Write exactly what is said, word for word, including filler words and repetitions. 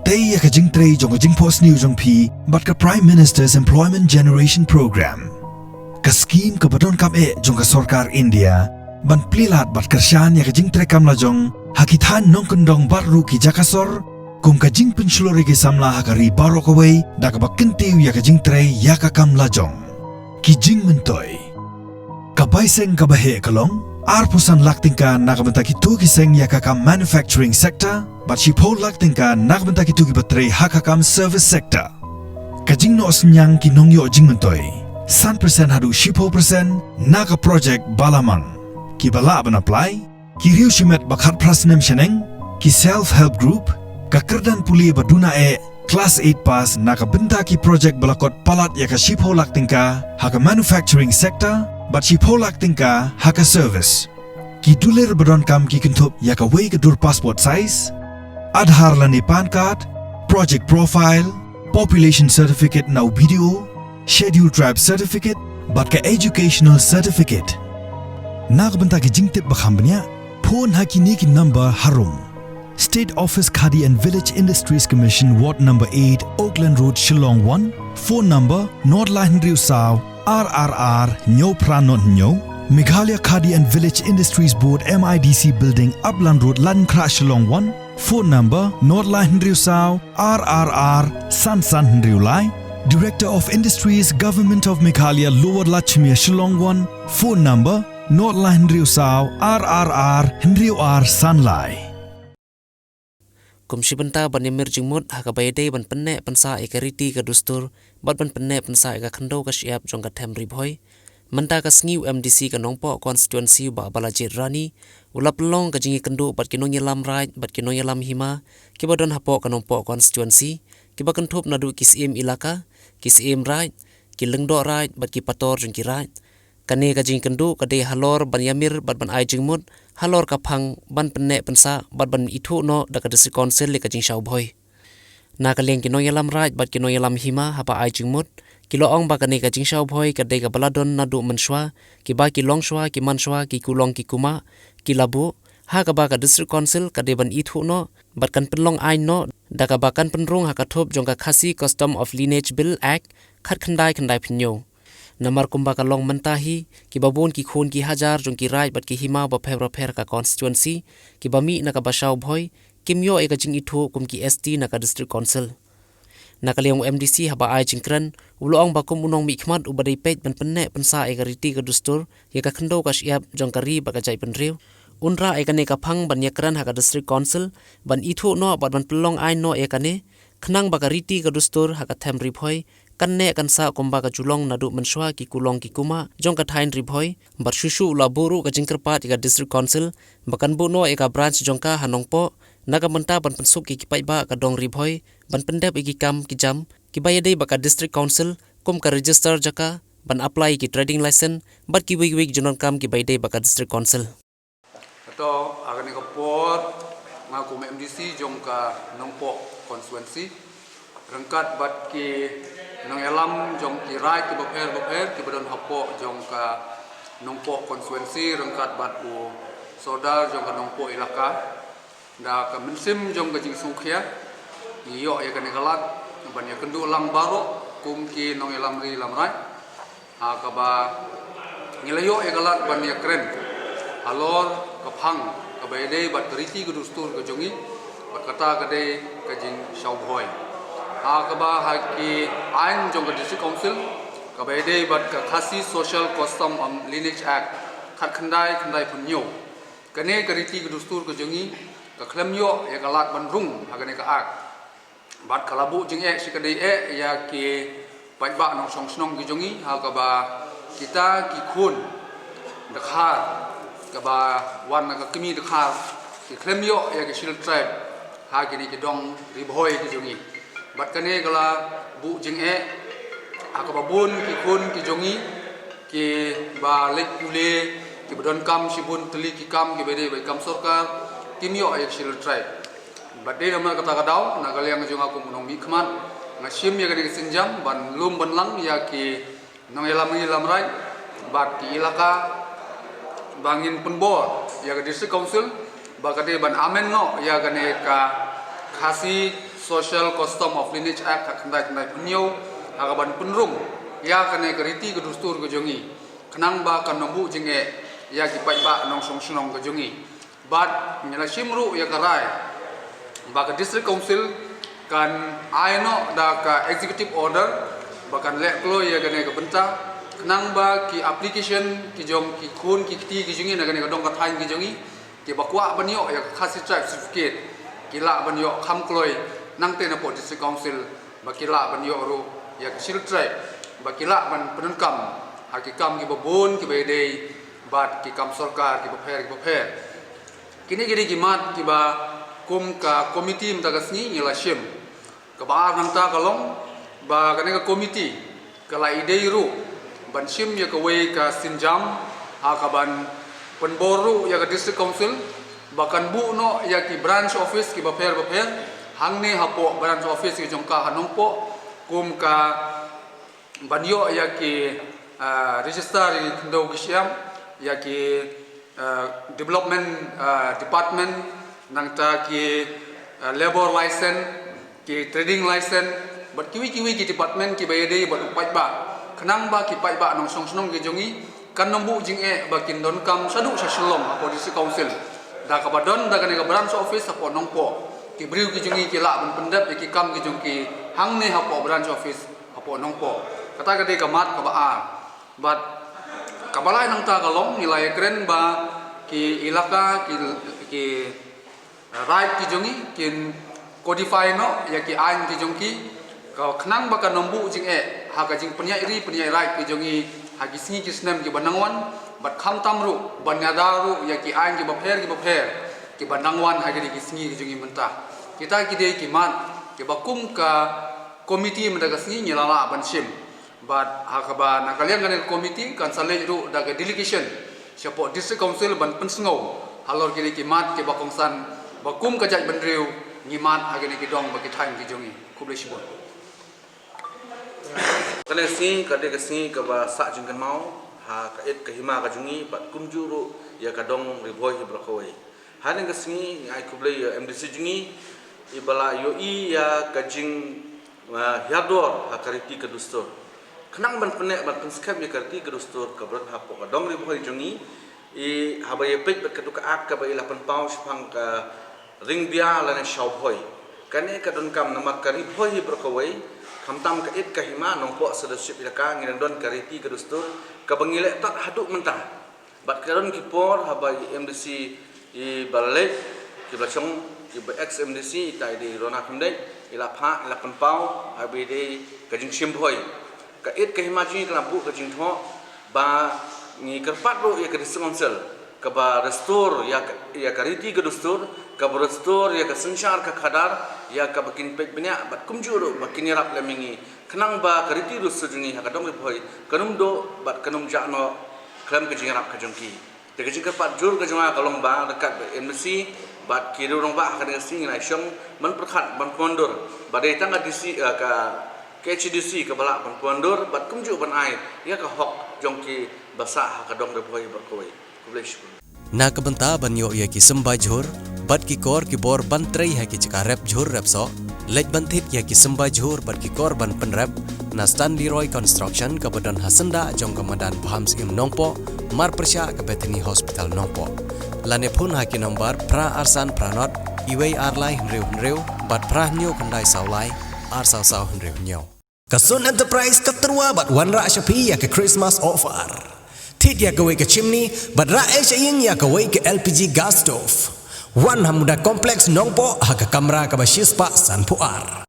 tei ïa ka jingtrei jong ka jingphohsniew jong phi bad ka Prime Minister's Employment Generation Program, ka skhim kaba donkam eh jong ka sorkar India ban plie lad bad kyrshan ïa ka jingtrei kam lajong ha ki thaiñ nongkyndong bad ruh ki jaka sor, kum ka jingpynshlur ïa ki samla ha ka ri baroh kawei da kaba kyntiew ïa ka jingtrei ïa ka kam lajong. Ki jingmyntoi. Ka bai seng kaba heh ka long arphew san lak tyngka na ka bynta kito ki seng ïa ka kam manufacturing sector bad shiphew lak tyngka na ka bynta kito kiba trei ha ka kam service sector. Ka jingnoh synñiang ki nongïoh jingmyntoi, san percent haduh shiphew percent na ka project ba la mang. Kiba lah ban apply, ki riew shimet ba khatphra snem shaneng, ki self help group, ka kyrdan pule ba duna eh, class eight pass na ka bynta ki project ba la kot palat ïa ka shiphew lak tyngka ha ka manufacturing sector bad shiphew lak tyngka ha ka service. Ki dulir ba donkam ki kynthup ïa kawei ka dur passport size, Aadhaar lane PAN card, project profile, population certificate na u B D O, scheduled tribe certificate bad ka educational certificate. Na ka bynta ki jingtip ba kham bniah, phone ha kine ki number harum: State Office Khadi and Village Industries Commission, Ward number eight, Oakland Road, Shillong one. Phone number: nod lai hynriew saw ar ar ar hynñiew phra nod hynñiew. Meghalaya Khadi and Village Industries Board, M I D C Building, Upland Road, Laitumkhrah, Shillong one. Phone number: nod lai hynriew saw ar ar ar san san hynriew lai. Director of Industries, Government of Meghalaya, Lower Lachmere, Shillong one. Phone number: nod lai hynriew saw ar ar ar hynriew ar san lai. Kum shi bynta ban ïamir jingmut ha kaba ïadei ban pynneh pynsah ïa ka riti ka dustur bad ban pynneh pynsah ïa ka khyndew ka shyiap jong ka Them Ri Bhoi, mynta ka sngi u M D C ka Nongpoh constituency, Bah Balajied Rani, u la pynlong ka jingïakynduh bad ki nongïalam raid bad ki nongïalam hima kiba don hapoh ka Nongpoh constituency, kiba kynthup naduh ki syiem elaka, ki syiem raid, ki lyngdoh raid bad ki pator jong ki raid. Kane ka jingïakynduh ka dei halor ban ïamir bad ban ai jingmut halor ka phang ban pynneh pynsah bad ban ithuh noh da ka District Council ïa ka jingshawbhoi. Na ka liang ki nongïalam raid bad ki nongïalam hima haba ai jingmut, ki la ong ba kane ka jingshawbhoi ka dei kaba la don naduh mynshuwa, kiba ki longshuwa ki manshuwa, ki kulong ki kumah ki la buh, ha kaba ka District Council ka dei ban ithuh noh bad kan pynlong aiñ noh da kaba kan pynrung ha ka thup jong ka Khasi Custom of Lineage Bill Act khatkhyndai khyndai phew hynñiew. Namar kumba ka long mynta hi, kiba bun ki khun ki hajar jong ki raid bad ki hima bapher bapher ka constituency, kiba mih na kaba shawbhoi, kim ïoh ïa ka jingithuh kum ki S T na ka District Council. Na ka liang u M D C haba ai jingkren, u la ong ba kum u nongmihkhmat uba dei peit ban pynneh pynsah ïa ka riti ka dustur, ïa ka khyndew ka shyiap jong ka ri bad ka jaitbynriew, un rah ïa kane ka phang ban ïakren ha ka District Council ban ithuh noh bad ban pynlong aiñ noh ïa kane, khnang ba ka riti ka dustur ha ka Them Ri Bhoi kan neh kan sah kumba ka ju long naduh mynshuwa, ki kulong ki kumah jong ka thaiñ Ri Bhoi. Bad shuh shuh u la buh ruh ka jingkyrpad ïa ka District Council ba kan buh noh ïa ka branch jong ka ha Nongpoh na ka bynta ban pynsuk ïa ki paidbah ka dong Ri Bhoi ban pyndep ïa ki kam ki jam kiba ïadei bad ka District Council, kum ka register jaka, ban apply ïa ki trading license bad kiwei kiwei ki jingdonkam kiba ïadei bad ka District Council. Kato, ha kane ka por, nga kum M D C jong ka Nongpoh constituency, ryngkat bad ki nongïalam jong ki raid kiba pher bapher kiba don hapoh jong ka Nongpoh constituency, ryngkat bad u Sordar jong ka Nongpoh elaka. Da ka mynsiem jong ka jingsngewkhia, ngi ïoh ïa kane ka lad ban ïakynduh lang baroh kum ki nongïalam ri lam raid, ha kaba ngi la ïoh ïa ka lad ban ïakren halor ka phang kaba ïadei bad ka riti ka dustur ka jong ngi, bad kata ka dei ka jingshawbhoi. Ha kaba ha ki aiñ jong ka District Council, kaba ïadei bad ka Khasi Social Custom and Lineage Act khatkhyndai khyndai phew hynñiew. Kane ka riti ka dustur ka jong ngi ka khlem ïoh ïa ka lad ban rung ha kane ka Act. Bad ka la buh jingeh shi kane eh ïa ki paidbah nongshong shnong ki jong ngi, ha kaba kita ki khun dkhar kaba wan na ka kmie dkhar ki khlem ïoh ïa ka Scheduled Tribe ha kine ki dong Ri Bhoi ki jong ngi. Bad kane ka la buh jingeh ha kaba bun ki khun ki jong ngi kiba leit pule, kiba donkam shibun tylli ki kam kiba dei bad ki kam sorkar, kim ïoh ïa ka Scheduled Tribe. Bad dei namar kata ka daw, na ka liang jong nga kum u nongmihkhmat, nga shim ïa kane ka sienjam ban lum ban lang ïa ki nongïalam ri lam raid bad ki elaka, ba ngin pynbor ïa ka District Council ba ka dei ban amend noh ïa kane ka Khasi Social Custom of Lineage Act ha khyndai khyndai phew hynñiew, ha kaban pynrung ïa kane ka riti ka dustur ka jong ngi, khnang ba kan ym buh jingeh ïa ki paidbah nongshong shnong ka jong ngi. Bad ngi la shim ruh ïa ka rai ba ka District Council kan ai noh da ka executive order ba kan leh kloi ïa kane ka bynta, khnang ba ki application ki jong ki khun ki kti ki jong ngi na kane ka dong ka thaiñ ki jong ngi, kiba kwah ban ïoh ïa ka Khasi Tribe Certificate, ki lah ban ïoh kham kloi nangta napoh District Council, ba ki lah ban ïoh ruh ïa ka Shield Tribe, ba ki lah ban pyndonkam ha ki kam kiba bun kiba ïadei bad ki kam sorkar kiba pher kiba pher. Kine ki dei ki mat kiba kum ka komiti mynta ka sngi ngi la shim. Kaba ar nangta ka long ba kane ka komiti ka la ïadei ruh ban shim ïa kawei ka sienjam ha kaban pynbor ruh ïa ka District Council ba kan buh noh ïa ki branch office kiba pher ba pher hangne hapoh branch office ki jong ka ha Nongpoh, kum ka ban ïoh ïa ki, ah, register ïa ki khyndew ki shiang, ïa ki, ah, development, ah, department, nangta ki, ah, labor license, ki trading license, bad kiwei kiwei ki department kiba ïadei bad u paidbah, khnang ba ki paidbah nongshong shnong ki jong ngi kan ym buh jingeh ba kin donkam shaduh sha Shillong hapoh District Council. Da kaba don da kane ka branch office hapoh Nongpoh, ki briew ki jong ngi ki lah ban pyndep ïa ki kam ki jong ki hangne hapoh branch office hapoh Nongpoh. Kata ka dei ka mat kaba ar. Bad kaba lai nangta ka long ngi la ïakren ba ki ilaka, ki, ki, eh, raid ki jong ngi kin codify noh ïa ki aiñ ki jong ki, ka khnang ba kan ym buh jingeh ha ka jingpynïaid ri pynïaid raid ki jong ngi ha ki sngi ki snem kiba nang wan, bad khamtam ruh ban ïada ruh ïa ki aiñ kiba pher kiba pher kiba nang wan ha kine ki sngi ki jong ngi mynta. Kita ki dei ki mat kiba kum ka komiti mynta ka sngi ngi la lah ban shim. Bad ha kaba na ka liang kane ka komiti kan sa leit ruh da ka delegation shapoh District Council ban pynsngew halor kine ki mat kiba kongsan ba kum ka jaitbynriew ngi mad ha kine ki dong bad ki thaiñ ki jong ngi. Khublei shibun. Kane ka sngi ka dei ka sngi kaba sah jingkynmaw ha ka it ka hima ka jong ngi bad kumjuh ruh ïa ka dong Ri Bhoi hi baroh kawei. Hangne ka sngi ngi ai khublei ïa u M D C jong ngi iba la ïohi ïa ka jing, ah, hiar dor ha ka riti ka dustur. Khnang ban pynneh ban pynskhem ïa ka riti ka dustur kaba don hapoh ka dong Ri Bhoi jong ngi, i haba ïa peit bad katu ka act kaba i la pynpaw shaphang ka ring bia lane shaw Bhoi. Kane ka donkam namar ka Ri Bhoi hi baroh kawei, khamtam ka it ka hima Nongpoh Sirdarship Elaka ngi dang don ka riti ka dustur kaba ngi leh tad haduh mynta. Bad ka don ki por haba i M D C iba la leit, kiba la shong, kiba ex M D C, ita i dei Rona Khymdeit, i la phah, i la pynpaw haba i dei ka jingshim Bhoi. Ka it ka hima jong ngi ka la buh ka jingthoh ba ngi kyrpad ruh ïa ka District Council kaba restore ïa ka, ïa ka riti ka dustur, kaba restore ïa ka synshar ka khadar, ïa kaba kin peit bniah bad kumjuh ruh ba kin ïarap lem ïa ngi. Khnang ba ka riti dustur jong ngi ha ka dong Ri Bhoi kan ym duh bad kan ym jah noh khlem ka jingïarap ka jong ki. Te ka jingkyrpad jur ka jong nga ka long ba ryngkat bad M D C bad ki riew rangbah ha kane ka sngi ngi la shong ban pyrkhat ban pynwandur ba dei tang ka D C, eh, ka, ka K H A D C kaba lah ban pynwandur bad kumjuh ban ai ïa ka hok jong ki ba sah ha ka dong Ri Bhoi baroh kawei. Khublei shibun. Na ka bynta ban ïoh ïa ki symbai jhur bad ki kor ki bor ban trei ha ki jaka rep jhur rep soh, leit ban thied ïa ki symbai jhur bad ki kor ban pynrep na Stanley Roy Construction kaba don ha syndah jong ka madan Bhamsyiem Nongpoh, marpyrshah ka Bethany Hospital Nongpoh. Lane phone ha ki nombar phra ar san phra nod, iwei ar lai hynriew hynriew bad phra hynñiew khyndai saw lai, ar saw saw hynriew hynñiew. Ka Sun Enterprise ka tyrwa bad wanrah sha phi ïa ka Christmas offer. Thied ïa kawei ka chimney bad rah ei sha ïing ïa kawei ka L P G gas stove. Wan ha Muda Complex Nongpoh ha ka kamra kaba shispah sanphew ar.